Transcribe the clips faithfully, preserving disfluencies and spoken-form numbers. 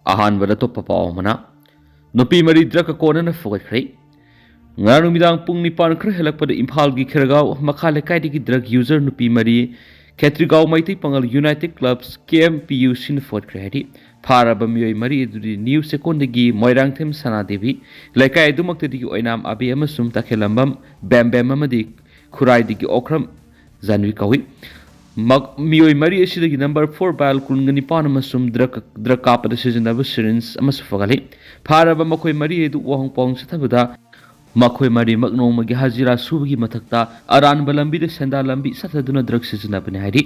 ꯑꯍꯥꯟꯕꯗ ꯑꯇꯣꯞꯄ ꯄꯥꯎ ꯑꯃꯅ, ꯅꯨꯄꯤ ꯃꯔꯤ ꯗ꯭ꯔꯒꯀ ꯀꯣꯟꯅꯅ ꯐꯨꯒꯠꯈ꯭ꯔꯦ꯫ ꯉꯔꯥꯡ ꯅꯨꯃꯤꯗꯥꯡ ꯄꯨꯡ ꯅꯤꯄꯥꯟ ꯈꯔ ꯍꯦꯜꯂꯛꯄꯗ ꯏꯝꯐꯥꯜꯒꯤ ꯈꯦꯔꯒꯥꯎ ꯃꯈꯥ ꯂꯩꯀꯥꯏꯗꯒꯤ ꯗ꯭ꯔꯒ ꯌꯨꯖꯔ ꯅꯨꯄꯤ ꯃꯔꯤ ꯈꯦꯇ꯭ꯔꯤꯒꯥꯎ ꯃꯩꯇꯩ ꯄꯥꯉꯜ ꯌꯨꯅꯥꯏꯇꯦꯗ ꯀ꯭ꯂꯕꯁ, ꯀꯦ ꯑꯦꯝ ꯄꯤ ꯌꯨ ꯁꯤꯅ ꯐꯨꯒꯠꯈ꯭ꯔꯦ ꯍꯥꯏꯔꯤ꯫ ꯐꯥꯔꯕ ꯃꯤꯑꯣꯏ ꯃꯔꯤ ꯑꯗꯨꯗꯤ ꯅ꯭ꯌꯨ ꯆꯦꯛꯀꯣꯟꯗꯒꯤ ꯃꯣꯏꯔꯥꯡꯊꯦꯝ ꯁꯅꯥꯗꯦꯕꯤ, ꯂꯩꯀꯥꯏ ꯑꯗꯨꯃꯛꯇꯗꯒꯤ ꯑꯣꯏꯅꯥꯝ ꯑꯕꯦ ꯑꯃꯁꯨꯡ ꯇꯈꯦꯜꯂꯝꯕꯝ ꯕꯦꯝꯕꯦꯝ ꯑꯃꯗꯤ ꯈꯨꯔꯥꯏꯗꯒꯤ ꯑꯣꯀ꯭ꯔꯝ ꯖꯥꯟꯚꯤ ꯀꯧꯏ꯫ ꯃꯛ-, ꯃꯤꯑꯣꯏ ꯃꯔꯤ ꯑꯁꯤꯗꯒꯤ ꯅꯝꯕꯔ ꯐꯣꯔ ꯕꯥꯏꯜ ꯀꯨꯟꯒ ꯅꯤꯄꯥꯟ ꯑꯃꯁꯨꯡ ꯗ꯭ꯔꯒ, ꯗ꯭ꯔꯒ ꯀꯥꯞꯄꯗ ꯁꯤꯖꯤꯟꯅꯕ ꯁꯤꯔꯤꯟꯖ ꯑꯃꯁꯨ ꯐꯒꯠꯂꯤ꯫ ꯐꯥꯔꯕ ꯃꯈꯣꯏ ꯃꯔꯤ ꯑꯗꯨ ꯋꯥꯍꯪ ꯄꯥꯎꯍꯪ ꯆꯠꯊꯕꯗ ꯃꯈꯣꯏ ꯃꯔꯤꯃꯛ ꯅꯣꯡꯃꯒꯤ ꯍꯖꯤꯔꯥ ꯁꯨꯕꯒꯤ ꯃꯊꯛꯇ ꯑꯔꯥꯟꯕ ꯂꯝꯕꯤꯗ ꯁꯦꯟꯗꯥ ꯂꯝꯕꯤ ꯆꯠꯊꯗꯨꯅ ꯗ꯭ꯔꯒ ꯁꯤꯖꯤꯟꯅꯕꯅꯤ ꯍꯥꯏꯔꯤ꯫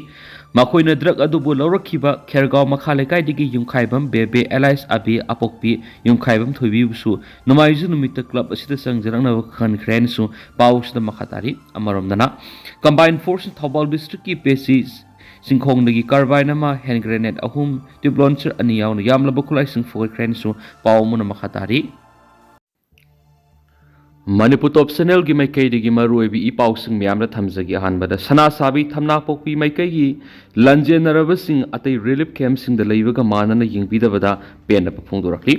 ꯃꯈꯣꯏꯅ ꯗ꯭ꯔꯒ ꯑꯗꯨꯕꯨ ꯂꯧꯔꯛꯈꯤꯕ ꯈꯦꯔꯒꯥꯎ ꯃꯈꯥ ꯂꯩꯀꯥꯏꯗꯒꯤ ꯌꯨꯝꯈꯥꯏꯕꯝ ꯕꯦꯕꯦ ꯑꯦꯂꯥꯏꯁ ꯑꯕꯤ ꯑꯄꯣꯛꯄꯤ ꯌꯨꯝꯈꯥꯏꯕꯝ ꯊꯣꯏꯕꯤꯕꯨꯁꯨ ꯅꯣꯡꯃꯥꯏꯖꯤꯡ ꯅꯨꯃꯤꯠꯇ ꯀ꯭ꯂꯕ ꯑꯁꯤꯗ ꯆꯪꯖꯔꯛꯅꯕ ꯈꯪꯍꯟꯈ꯭ꯔꯦ ꯍꯥꯏꯅꯁꯨ ꯄꯥꯎꯁꯤꯗ ꯃꯈꯥ ꯇꯥꯔꯤ꯫ ꯑꯃꯔꯣꯝꯗꯅ, ꯀꯝꯕꯥꯏꯟ ꯐꯣꯔꯁꯅ ꯊꯧꯕꯥꯜ ꯗꯤꯁꯇ꯭ꯔꯤꯛꯀꯤ ꯄꯦꯁꯤ ꯆꯤꯡꯈꯣꯡꯗꯒꯤ ꯀꯥꯔꯕꯥꯏꯟ ꯑꯃ, ꯍꯦꯟ ꯒ꯭ꯔꯦꯅꯦꯗ ꯑꯍꯨꯝ, ꯇ꯭ꯌꯨꯕ ꯂꯣꯟꯆꯔ ꯑꯅꯤ ꯌꯥꯎꯅ ꯌꯥꯝꯂꯕ ꯈꯨꯠꯂꯥꯏꯁꯤꯡ ꯐꯨꯒꯠꯈ꯭ꯔꯦ ꯍꯥꯏꯅꯁꯨ ꯄꯥꯎ ꯑꯃꯅ ꯃꯈꯥ ꯇꯥꯔꯤ꯫ ꯃꯅꯤꯄꯨꯔ ꯇꯣꯞ ꯆꯦꯅꯦꯜꯒꯤ ꯃꯥꯏꯀꯩꯗꯒꯤ ꯃꯔꯨꯑꯣꯏꯕ ꯏ ꯄꯥꯎꯁꯤꯡ ꯃꯌꯥꯝꯗ ꯊꯝꯖꯒꯦ꯫ ꯑꯍꯥꯟꯕꯗ, ꯁꯅꯥꯁꯥꯕꯤ ꯊꯝꯅꯥꯄꯣꯛꯄꯤ ꯃꯥꯏꯀꯩꯒꯤ ꯂꯥꯟꯖꯦꯟꯅꯔꯕꯁꯤꯡ ꯑꯇꯩ ꯔꯤꯂꯤꯐ ꯀꯦꯝꯞꯁꯤꯡꯗ ꯂꯩꯕꯒ ꯃꯥꯟꯅꯅ ꯌꯦꯡꯕꯤꯗꯕꯗ ꯄꯦꯟꯗꯕ ꯐꯣꯡꯗꯣꯔꯛꯂꯤ꯫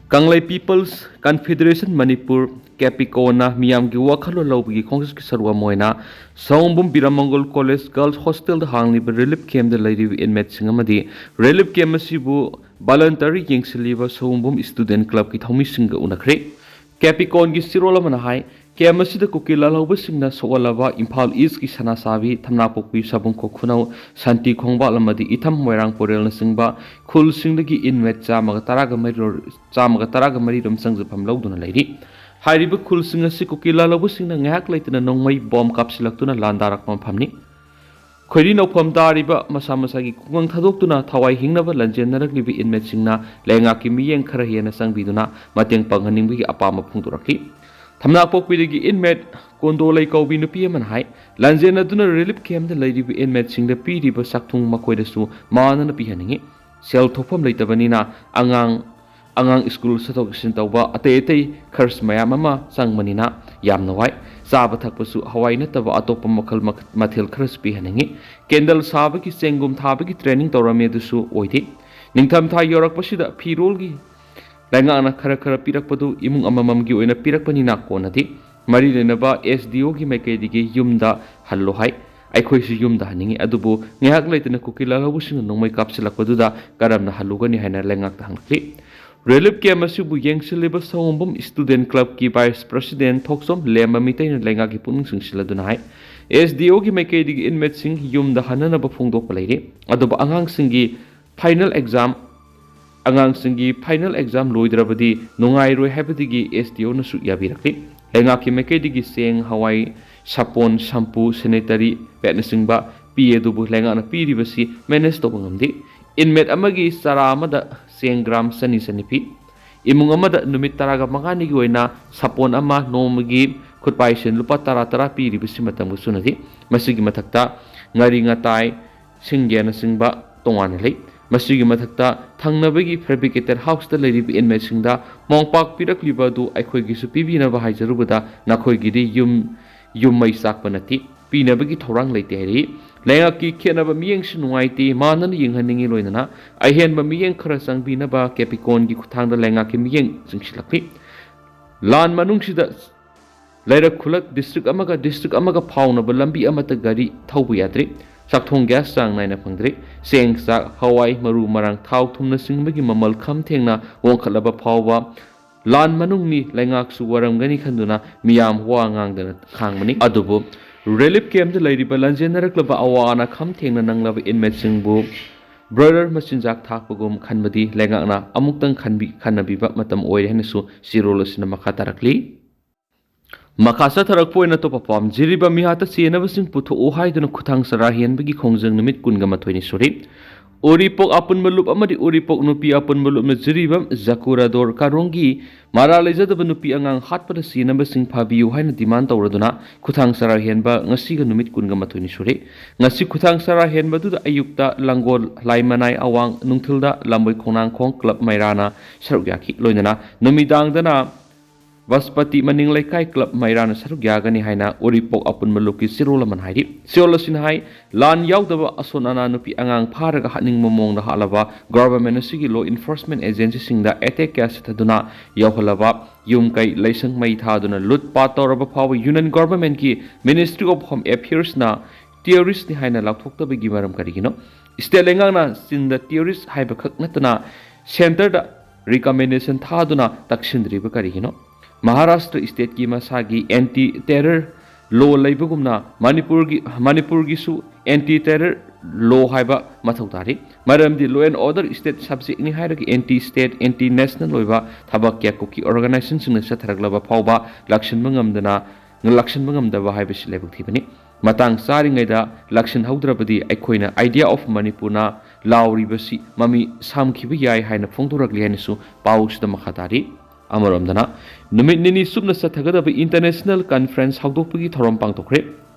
ꯀꯪꯂꯩ ꯄꯤꯄꯜꯁ ꯀꯟꯐꯦꯗꯔꯦꯁꯟ ꯃꯅꯤꯄꯨꯔ, ꯀꯦꯄꯤꯀꯣꯅ ꯃꯤꯌꯥꯝꯒꯤ ꯋꯥꯈꯜꯂꯣꯟ ꯂꯧꯕꯒꯤ ꯈꯣꯡꯆꯠꯀꯤ ꯁꯔꯨꯛ ꯑꯃ ꯑꯣꯏꯅ ꯁꯑꯣꯝꯕꯨꯝ ꯕꯤꯔꯥꯃꯪꯒꯣꯜ ꯀꯣꯂꯦꯖ ꯒꯔꯜꯁ ꯍꯣꯁꯇꯦꯜꯗ ꯍꯥꯡꯂꯤꯕ ꯔꯤꯂꯤꯐ ꯀꯦꯝꯞꯇ ꯂꯩꯔꯤꯕ ꯏꯟꯃꯦꯠꯁꯤꯡ ꯑꯃꯗꯤ ꯔꯤꯂꯤꯐ ꯀꯦꯝꯞ ꯑꯁꯤꯕꯨ ꯚꯣꯂꯨꯟꯇꯔꯤ ꯌꯦꯡꯁꯤꯜꯂꯤꯕ ꯁꯑꯣꯝꯕꯨꯝ ꯁ꯭ꯇꯨꯗꯦꯟꯠ ꯀ꯭ꯂꯕꯀꯤ ꯊꯧꯃꯤꯁꯤꯡꯒ ꯎꯅꯈ꯭ꯔꯦ꯫ ꯀꯦꯄꯤꯀꯣꯟꯒꯤ ꯆꯦꯔꯣꯜ ꯑꯃꯅ ꯍꯥꯏ, ꯀꯦꯝꯞ ꯑꯁꯤꯗ ꯀꯨꯀꯤ ꯂꯥꯜꯍꯧꯕꯁꯤꯡꯅ ꯁꯣꯛꯍꯜꯂꯕ ꯏꯝꯐꯥꯜ ꯏꯁ꯭ꯠꯀꯤ ꯁꯅꯥꯁꯥꯕꯤ, ꯊꯝꯅꯥꯄꯣꯛꯄꯤ, ꯁꯥꯕꯨꯡꯈꯣꯛ ꯈꯨꯅꯧ, ꯁꯥꯟꯇꯤ ꯈꯣꯡꯕꯥꯜ ꯑꯃꯗꯤ ꯏꯊꯝ ꯃꯣꯏꯔꯥꯡ ꯄꯣꯔꯦꯜꯅꯆꯤꯡꯕ ꯈꯨꯜꯁꯤꯡꯗꯒꯤ ꯏꯟꯃꯦꯠ ꯆꯥꯝꯃꯒ ꯇꯔꯥꯒ ꯃꯔꯤ ꯔꯣ-, ꯆꯥꯝꯃꯒ ꯇꯔꯥꯒ ꯃꯔꯤ ꯔꯣꯝ ꯆꯪꯖꯐꯝ ꯂꯧꯗꯨꯅ ꯂꯩꯔꯤ꯫ ꯍꯥꯏꯔꯤꯕ ꯈꯨꯜꯁꯤꯡ ꯑꯁꯤ ꯀꯨꯀꯤ ꯂꯥꯜꯍꯧꯕꯁꯤꯡꯅ ꯉꯥꯏꯍꯥꯛ ꯂꯩꯇꯅ ꯅꯣꯡꯃꯩ ꯕꯣꯝ ꯀꯥꯞꯁꯤꯜꯂꯛꯇꯨꯅ ꯂꯥꯟꯗꯥꯔꯛꯄ ꯃꯐꯝꯅꯤ꯫ ꯈꯣꯏꯔꯤ ꯅꯧꯐꯝ ꯇꯥꯔꯤꯕ ꯃꯁꯥ ꯃꯁꯥꯒꯤ ꯈꯨꯡꯒꯪ ꯊꯥꯗꯣꯛꯇꯨꯅ ꯊꯋꯥꯏ ꯍꯤꯡꯅꯕ ꯂꯥꯟꯖꯦꯟꯅꯔꯛꯂꯤꯕ ꯏꯟꯃꯦꯠꯁꯤꯡꯅ ꯂꯩꯉꯥꯛꯀꯤ ꯃꯤꯠꯌꯦꯡ ꯈꯔ ꯍꯦꯟꯅ ꯆꯪꯕꯤꯗꯨꯅ ꯃꯇꯦꯡ ꯄꯥꯡꯍꯟꯅꯤꯡꯕꯒꯤ ꯑꯄꯥꯝꯕ ꯐꯣꯡꯗꯣꯔꯛꯂꯤ꯫ ꯊꯝꯅꯥꯄꯣꯛꯄꯤꯗꯒꯤ ꯏꯟꯃꯦꯠ ꯀꯣꯟꯗꯣꯂꯩ ꯀꯧꯕꯤ ꯅꯨꯄꯤ ꯑꯃꯅ ꯍꯥꯏ, ꯂꯥꯟꯖꯦꯟꯅꯗꯨꯅ ꯔꯤꯂꯤꯐ ꯀꯦꯝꯞꯇ ꯂꯩꯔꯤꯕ ꯏꯟꯃꯦꯠꯁꯤꯡꯗ ꯄꯤꯔꯤꯕ ꯆꯥꯛꯊꯨꯡ ꯃꯈꯣꯏꯗꯁꯨ ꯃꯥꯟꯅꯅ ꯄꯤꯍꯟꯅꯤꯡꯏ꯫ ꯁꯦꯜ ꯊꯣꯛꯐꯝ ꯂꯩꯇꯕꯅꯤꯅ ꯑꯉꯥꯡ, ꯑꯉꯥꯡ ꯁ꯭ꯀꯨꯜ ꯆꯠꯊꯣꯛ ꯆꯠꯁꯤꯟ ꯇꯧꯕ, ꯑꯇꯩ ꯑꯇꯩ ꯈꯔꯆ ꯃꯌꯥꯝ ꯑꯃ ꯆꯪꯕꯅꯤꯅ ꯌꯥꯝꯅ ꯋꯥꯏ꯫ ꯆꯥꯕ ꯊꯛꯄꯁꯨ ꯍꯋꯥꯏ ꯅꯠꯇꯕ ꯑꯇꯣꯞꯄ ꯃꯈꯜ ꯃꯈ-, ꯃꯊꯦꯜ ꯈꯔꯁꯨ ꯄꯤꯍꯟꯅꯤꯡꯏ꯫ ꯀꯦꯟꯗꯜ ꯁꯥꯕꯒꯤ, ꯆꯦꯡꯒꯨꯝ ꯊꯥꯕꯒꯤ ꯇ꯭ꯔꯦꯅꯤꯡ ꯇꯧꯔꯝꯃꯤ, ꯑꯗꯨꯁꯨ ꯑꯣꯏꯗꯦ꯫ ꯅꯤꯡꯊꯝꯊꯥ ꯌꯧꯔꯛꯄꯁꯤꯗ ꯐꯤꯔꯣꯜꯒꯤ ꯂꯩꯉꯥꯛꯅ ꯈꯔ ꯈꯔ ꯄꯤꯔꯛꯄꯗꯨ ꯏꯃꯨꯡ ꯑꯃꯃꯝꯒꯤ ꯑꯣꯏꯅ ꯄꯤꯔꯛꯄꯅꯤꯅ ꯀꯣꯟꯅꯗꯦ꯫ ꯃꯔꯤ ꯂꯩꯅꯕ ꯑꯦꯁ ꯗꯤ ꯑꯣꯒꯤ ꯃꯥꯏꯀꯩꯗꯒꯤ ꯌꯨꯝꯗ ꯍꯜꯂꯣ ꯍꯥꯏ꯫ ꯑꯩꯈꯣꯏꯁꯨ ꯌꯨꯝꯗ ꯍꯟꯅꯤꯡꯏ, ꯑꯗꯨꯕꯨ ꯉꯥꯏꯍꯥꯛ ꯂꯩꯇꯅ ꯀꯨꯀꯤ ꯂꯥꯜꯍꯧꯕꯁꯤꯡꯅ ꯅꯣꯡꯃꯩ ꯀꯥꯞꯁꯤꯜꯂꯛꯄꯗꯨꯗ ꯀꯔꯝꯅ ꯍꯜꯂꯨꯒꯅꯤ ꯍꯥꯏꯅ ꯂꯩꯉꯥꯛꯇ ꯍꯪꯂꯛꯂꯤ꯫ ꯔꯤꯂꯤꯐ ꯀꯦꯝꯞ ꯑꯁꯤꯕꯨ ꯌꯦꯡꯁꯤꯜꯂꯤꯕ ꯁꯑꯣꯝꯕꯨꯝ ꯁ꯭ꯇꯨꯗꯦꯟꯠ ꯀ꯭ꯂꯕꯀꯤ ꯚꯥꯏꯁ ꯄ꯭ꯔꯁꯤꯗꯦꯟꯠ ꯊꯣꯛꯆꯣꯝ ꯂꯦꯝꯕ ꯃꯤꯇꯩꯅ ꯂꯩꯉꯥꯛꯀꯤ ꯄꯨꯛꯅꯤꯡ ꯆꯤꯡꯁꯤꯜꯂꯗꯨꯅ ꯍꯥꯏ, ꯑꯦꯁ ꯗꯤ ꯑꯣꯒꯤ ꯃꯥꯏꯀꯩꯗꯒꯤ ꯏꯟꯃꯦꯠꯁꯤꯡ ꯌꯨꯝꯗ ꯍꯟꯅꯅꯕ ꯐꯣꯡꯗꯣꯛꯄ ꯂꯩꯔꯤ, ꯑꯗꯨꯕꯨ ꯑꯉꯥꯡꯁꯤꯡꯒꯤ ꯐꯥꯏꯅꯦꯜ ꯑꯦꯛꯖꯥꯝ ꯑꯉꯥꯡꯁꯤꯡꯒꯤ ꯐꯥꯏꯅꯦꯜ ꯑꯦꯛꯖꯥꯝ ꯂꯣꯏꯗ꯭ꯔꯕꯗꯤ ꯅꯨꯡꯉꯥꯏꯔꯣꯏ ꯍꯥꯏꯕꯗꯒꯤ ꯑꯦꯁ ꯗꯤ ꯑꯣꯅꯁꯨ ꯌꯥꯕꯤꯔꯛꯂꯤ꯫ ꯂꯩꯉꯥꯛꯀꯤ ꯃꯥꯏꯀꯩꯗꯒꯤ ꯆꯦꯡ, ꯍꯋꯥꯏ, ꯁꯥꯄꯣꯟ, ꯁꯝꯄꯨ, ꯁꯦꯅꯤꯇꯔꯤ ꯄꯦꯗꯅꯆꯤꯡꯕ ꯄꯤ, ꯑꯗꯨꯕꯨ ꯂꯩꯉꯥꯛꯅ ꯄꯤꯔꯤꯕꯁꯤ ꯃꯦꯅꯦꯖ ꯇꯧꯕ ꯉꯝꯗꯦ꯫ ꯏꯟꯃꯦꯠ ꯑꯃꯒꯤ ꯆꯔꯥ ꯑꯃꯗ ꯆꯦꯡ ꯒ꯭ꯔꯥꯝ ꯆꯅꯤ ꯆꯅꯤ ꯄꯤ꯫ ꯏꯃꯨꯡ ꯑꯃꯗ ꯅꯨꯃꯤꯠ ꯇꯔꯥꯒ ꯃꯉꯥꯅꯤꯒꯤ ꯑꯣꯏꯅ ꯁꯥꯄꯣꯟ ꯑꯃ, ꯅꯣꯡꯃꯒꯤ ꯈꯨꯠꯄꯥꯏꯁꯤꯟ ꯂꯨꯄꯥ ꯇꯔꯥ ꯇꯔꯥ ꯄꯤꯔꯤꯕꯁꯤ ꯃꯇꯝꯒ ꯆꯨꯅꯗꯦ꯫ ꯃꯁꯤꯒꯤ ꯃꯊꯛꯇ ꯉꯥꯔꯤ ꯉꯥꯇꯥꯏ, ꯁꯤꯡꯒꯦꯅꯆꯤꯡꯕ ꯇꯣꯉꯥꯟꯅ ꯂꯩ꯫ ꯃꯁꯤꯒꯤ ꯃꯊꯛꯇ ꯊꯪꯅꯕꯒꯤ ꯐꯦꯕ꯭ꯔꯤꯀꯦꯇꯦꯠ ꯍꯥꯎꯁꯇ ꯂꯩꯔꯤꯕ ꯏꯟꯃꯦꯠꯁꯤꯡꯗ ꯃꯣꯝꯄꯥꯛ ꯄꯤꯔꯛꯂꯤꯕ ꯑꯗꯨ ꯑꯩꯈꯣꯏꯒꯤꯁꯨ ꯄꯤꯕꯤꯅꯕ ꯍꯥꯏꯖꯔꯨꯕꯗ ꯅꯈꯣꯏꯒꯤꯗꯤ ꯌꯨꯝ, ꯌꯨꯝ ꯃꯩ ꯆꯥꯛꯄ ꯅꯠꯇꯦ, ꯄꯤꯅꯕꯒꯤ ꯊꯧꯔꯥꯡ ꯂꯩꯇꯦ ꯍꯥꯏꯔꯤ꯫ ꯂꯩꯉꯥꯛꯀꯤ ꯈꯦꯠꯅꯕ ꯃꯤꯠꯌꯦꯡꯁꯤ ꯅꯨꯡꯉꯥꯏꯇꯦ, ꯃꯥꯟꯅꯅ ꯌꯦꯡꯍꯟꯅꯤꯡꯏ, ꯂꯣꯏꯅꯅ ꯑꯍꯦꯟꯕ ꯃꯤꯠꯌꯦꯡ ꯈꯔ ꯆꯪꯕꯤꯅꯕ ꯀꯦꯄꯤꯀꯣꯟꯒꯤ ꯈꯨꯠꯊꯥꯡꯗ ꯂꯩꯉꯥꯛꯀꯤ ꯃꯤꯠꯌꯦꯡ ꯆꯤꯡꯁꯤꯜꯂꯛꯂꯤ꯫ ꯂꯥꯟ ꯃꯅꯨꯡꯁꯤꯗ ꯂꯩꯔꯛ ꯈꯨꯂꯛ, ꯗꯤꯁꯇ꯭ꯔꯤꯛ ꯑꯃꯒ ꯗꯤꯁꯇ꯭ꯔꯤꯛ ꯑꯃꯒ ꯐꯥꯎꯅꯕ ꯂꯝꯕꯤ ꯑꯃꯠꯇ ꯒꯥꯔꯤ ꯊꯧꯕ ꯌꯥꯗ꯭ꯔꯦ꯫ ꯆꯥꯛꯊꯣꯡ ꯒ꯭ꯌꯥꯁ ꯆꯥꯡ ꯅꯥꯏꯅ ꯐꯪꯗ꯭ꯔꯦ꯫ ꯆꯦꯡ, ꯆꯥꯛ, ꯍꯋꯥꯏ, ꯃꯔꯨ ꯃꯔꯥꯡ, ꯊꯥꯎ ꯊꯨꯝꯅꯆꯤꯡꯕꯒꯤ ꯃꯃꯜ ꯈꯝ ꯊꯦꯡꯅ ꯋꯥꯡꯈꯠꯂꯕ ꯐꯥꯎꯕ ꯂꯥꯟ ꯃꯅꯨꯡꯅꯤ, ꯂꯩꯉꯥꯛꯁꯨ ꯋꯥꯔꯝꯒꯅꯤ ꯈꯟꯗꯨꯅ ꯃꯤꯌꯥꯝ ꯋꯥ ꯉꯥꯡꯗꯅ ꯈꯥꯡꯕꯅꯤ꯫ ꯑꯗꯨꯕꯨ ꯔꯤꯂꯤꯐ ꯀꯦꯝꯞꯇ ꯂꯩꯔꯤꯕ ꯂꯥꯟꯖꯦꯟꯅꯔꯛꯂꯕ ꯑꯋꯥ ꯑꯅꯥ ꯈꯝ ꯊꯦꯡꯅ ꯅꯪꯂꯕ ꯏꯟꯃꯦꯠꯁꯤꯡꯕꯨ ꯕ꯭ꯔꯣꯏꯂꯔ ꯃꯆꯤꯟꯖꯥꯛ ꯊꯥꯛꯄꯒꯨꯝ ꯈꯟꯕꯗꯤ ꯂꯩꯉꯥꯛꯅ ꯑꯃꯨꯛꯇꯪ ꯈꯟꯕꯤ-, ꯈꯟꯅꯕꯤꯕ ꯃꯇꯝ ꯑꯣꯏꯔꯦ ꯍꯥꯏꯅꯁꯨ ꯆꯦꯔꯣꯜ ꯑꯁꯤꯅ ꯃꯈꯥ ꯇꯥꯔꯛꯂꯤ꯫ ꯃꯈꯥ ꯆꯠꯊꯔꯛꯄ ꯑꯣꯏꯅ ꯑꯇꯣꯞꯄ ꯄꯥꯎ꯫ ꯖꯤꯔꯤꯕꯥꯝ ꯃꯤꯍꯥꯠꯇ ꯆꯦꯟꯅꯕꯁꯤꯡ ꯄꯨꯊꯣꯛꯎ ꯍꯥꯏꯗꯨꯅ ꯈꯨꯊꯥꯡ ꯆꯔꯥ ꯍꯦꯟꯕꯒꯤ ꯈꯣꯡꯖꯪ ꯅꯨꯃꯤꯠ ꯀꯨꯟꯒ ꯃꯥꯊꯣꯏꯅꯤ ꯁꯨꯔꯦ꯫ ꯎꯔꯤꯄꯣꯛ ꯑꯄꯨꯟꯕ ꯂꯨꯞ ꯑꯃꯗꯤ ꯎꯔꯤꯄꯣꯛ ꯅꯨꯄꯤ ꯑꯄꯨꯟꯕ ꯂꯨꯞꯅ ꯖꯤꯔꯤꯕꯥꯝ ꯖꯀꯨꯔꯥꯗꯣꯔ ꯀꯥꯔꯣꯡꯒꯤ ꯃꯔꯥꯜ ꯂꯩꯖꯗꯕ ꯅꯨꯄꯤ ꯑꯉꯥꯡ ꯍꯥꯠꯄꯗ ꯆꯦꯟꯅꯕꯁꯤꯡ ꯐꯥꯕꯤꯌꯨ ꯍꯥꯏꯅ ꯗꯤꯃꯥꯟ ꯇꯧꯔꯗꯨꯅ ꯈꯨꯊꯥꯡ ꯆꯔꯥ ꯍꯦꯟꯕ ꯉꯁꯤꯒ ꯅꯨꯃꯤꯠ ꯀꯨꯟꯒ ꯃꯥꯊꯣꯏꯅꯤ ꯁꯨꯔꯦ꯫ ꯉꯁꯤ ꯈꯨꯊꯥꯡ ꯆꯔꯥ ꯍꯦꯟꯕꯗꯨꯗ ꯑꯌꯨꯛꯇ ꯂꯥꯡꯒꯣꯜ, ꯂꯥꯏꯃꯅꯥꯏ ꯑꯋꯥꯡ, ꯅꯨꯡꯊꯤꯜꯗ ꯂꯝꯕꯣꯏ ꯈꯣꯡꯅꯥꯡꯈꯣꯡ ꯀ꯭ꯂꯕ ꯃꯩꯔꯥꯅ ꯁꯔꯨꯛ ꯌꯥꯈꯤ꯫ ꯂꯣꯏꯅꯅ ꯅꯨꯃꯤꯗꯥꯡꯗꯅ ꯕꯁꯄꯇꯤ ꯃꯅꯤꯡ ꯂꯩꯀꯥꯏ ꯀ꯭ꯂꯕ ꯃꯩꯔꯥꯅ ꯁꯔꯨꯛ ꯌꯥꯒꯅꯤ ꯍꯥꯏꯅ ꯎꯔꯤꯄꯣꯛ ꯑꯄꯨꯟꯕ ꯂꯨꯞꯀꯤ ꯆꯦꯔꯣꯜ ꯑꯃꯅ ꯍꯥꯏꯔꯤ꯫ ꯆꯦꯔꯣꯜ ꯑꯁꯤꯅ ꯍꯥꯏ, ꯂꯥꯟ ꯌꯥꯎꯗꯕ ꯑꯁꯣꯟ ꯑꯅꯥ ꯅꯨꯄꯤ ꯑꯉꯥꯡ ꯐꯥꯔꯒ ꯍꯥꯠꯅꯤꯡꯕ ꯃꯑꯣꯡꯗ ꯍꯥꯠꯂꯕ ꯒꯣꯚꯔꯟꯃꯦꯟꯠ ꯑꯁꯤꯒꯤ ꯂꯣ ꯏꯟꯐꯣꯔꯁꯃꯦꯟꯠ ꯑꯦꯖꯦꯟꯁꯤꯁꯤꯡꯗ ꯑꯦꯇꯦꯛ ꯀꯌꯥ ꯆꯠꯊꯗꯨꯅ ꯌꯧꯍꯜꯂꯕ ꯌꯨꯝ ꯀꯩ ꯂꯩꯁꯪ ꯃꯩ ꯊꯥꯗꯨꯅ ꯂꯨꯠ ꯄꯥꯠ ꯇꯧꯔꯕ ꯐꯥꯎꯕ ꯌꯨꯅꯤꯌꯟ ꯒꯣꯚꯔꯟꯃꯦꯟꯠꯀꯤ ꯃꯤꯅꯤꯁꯇ꯭ꯔꯤ ꯑꯣꯐ ꯍꯣꯝ ꯑꯦꯐꯤꯌꯔꯁꯅ ꯇꯦꯔꯣꯔꯤꯁ꯭ꯠꯅꯤ ꯍꯥꯏꯅ ꯂꯥꯎꯊꯣꯛꯇꯕꯒꯤ ꯃꯔꯝ ꯀꯔꯤꯒꯤꯅꯣ? ꯁ꯭ꯇꯦꯠ ꯂꯩꯉꯥꯛꯅ ꯆꯤꯟꯗ ꯇꯦꯔꯣꯔꯤꯁ꯭ꯠ ꯍꯥꯏꯕ ꯈꯛ ꯅꯠꯇꯅ ꯁꯦꯟꯇꯔꯗ ꯔꯤꯀꯃꯦꯟꯗꯦꯁꯟ ꯊꯥꯗꯨꯅ ꯇꯛꯁꯤꯟꯗ꯭ꯔꯤꯕ ꯀꯔꯤꯒꯤꯅꯣ? ꯃꯍꯥꯔꯥꯁꯇ꯭ꯔ ꯁ꯭ꯇꯦꯠꯀꯤ ꯃꯁꯥꯒꯤ ꯑꯦꯟꯇꯤ ꯇꯦꯔꯔ ꯂꯣ ꯂꯩꯕꯒꯨꯝꯅ ꯃꯅꯤꯄꯨꯔꯒꯤ, ꯃꯅꯤꯄꯨꯔꯒꯤꯁꯨ ꯑꯦꯟꯇꯤ ꯇꯦꯔꯔ ꯂꯣ ꯍꯥꯏꯕ ꯃꯊꯧ ꯇꯥꯔꯤ꯫ ꯃꯔꯝꯗꯤ ꯂꯣ ꯑꯦꯟ ꯑꯣꯔꯗꯔ ꯁ꯭ꯇꯦꯠ ꯁꯕꯖꯦꯛꯅꯤ ꯍꯥꯏꯔꯒ ꯑꯦꯟꯇꯤ ꯁ꯭ꯇꯦꯠ, ꯑꯦꯟꯇꯤ ꯅꯦꯁꯅꯦꯜ ꯑꯣꯏꯕ ꯊꯕꯛ ꯀꯌꯥ ꯀꯨꯀꯤ ꯑꯣꯔꯒꯅꯥꯏꯖꯦꯁꯟꯁꯤꯡꯅ ꯆꯠꯊꯔꯛꯂꯕ ꯐꯥꯎꯕ ꯂꯥꯛꯁꯤꯟꯕ ꯉꯝꯗꯅ, ꯂꯥꯛꯁꯤꯟꯕ ꯉꯝꯗꯕ ꯍꯥꯏꯕꯁꯤ ꯂꯥꯏꯕꯛ ꯊꯤꯕꯅꯤ꯫ ꯃꯇꯥꯡ ꯆꯥꯔꯤꯉꯩꯗ ꯂꯥꯛꯁꯤꯟꯍꯧꯗ꯭ꯔꯕꯗꯤ ꯑꯩꯈꯣꯏꯅ ꯑꯥꯏꯗꯤꯌꯥ ꯑꯣꯐ ꯃꯅꯤꯄꯨꯔꯅ ꯂꯥꯎꯔꯤꯕꯁꯤ ꯃꯃꯤ ꯁꯥꯝꯈꯤꯕ ꯌꯥꯏ ꯍꯥꯏꯅ ꯐꯣꯡꯗꯣꯔꯛꯂꯤ ꯍꯥꯏꯅꯁꯨ ꯄꯥꯎꯁꯤꯗ ꯃꯈꯥ ꯇꯥꯔꯤ꯫ ꯑꯃꯔꯣꯝꯗꯅ, ꯅꯨꯃꯤꯠ ꯅꯤꯅꯤ ꯆꯨꯞꯅ ꯆꯠꯊꯒꯗꯕ ꯏꯟꯇꯔꯅꯦꯁꯅꯦꯜ ꯀꯟꯐꯔꯦꯟꯁ ꯍꯧꯗꯣꯛꯄꯒꯤ ꯊꯧꯔꯝ ꯄꯥꯡꯊꯣꯛꯈ꯭ꯔꯦ꯫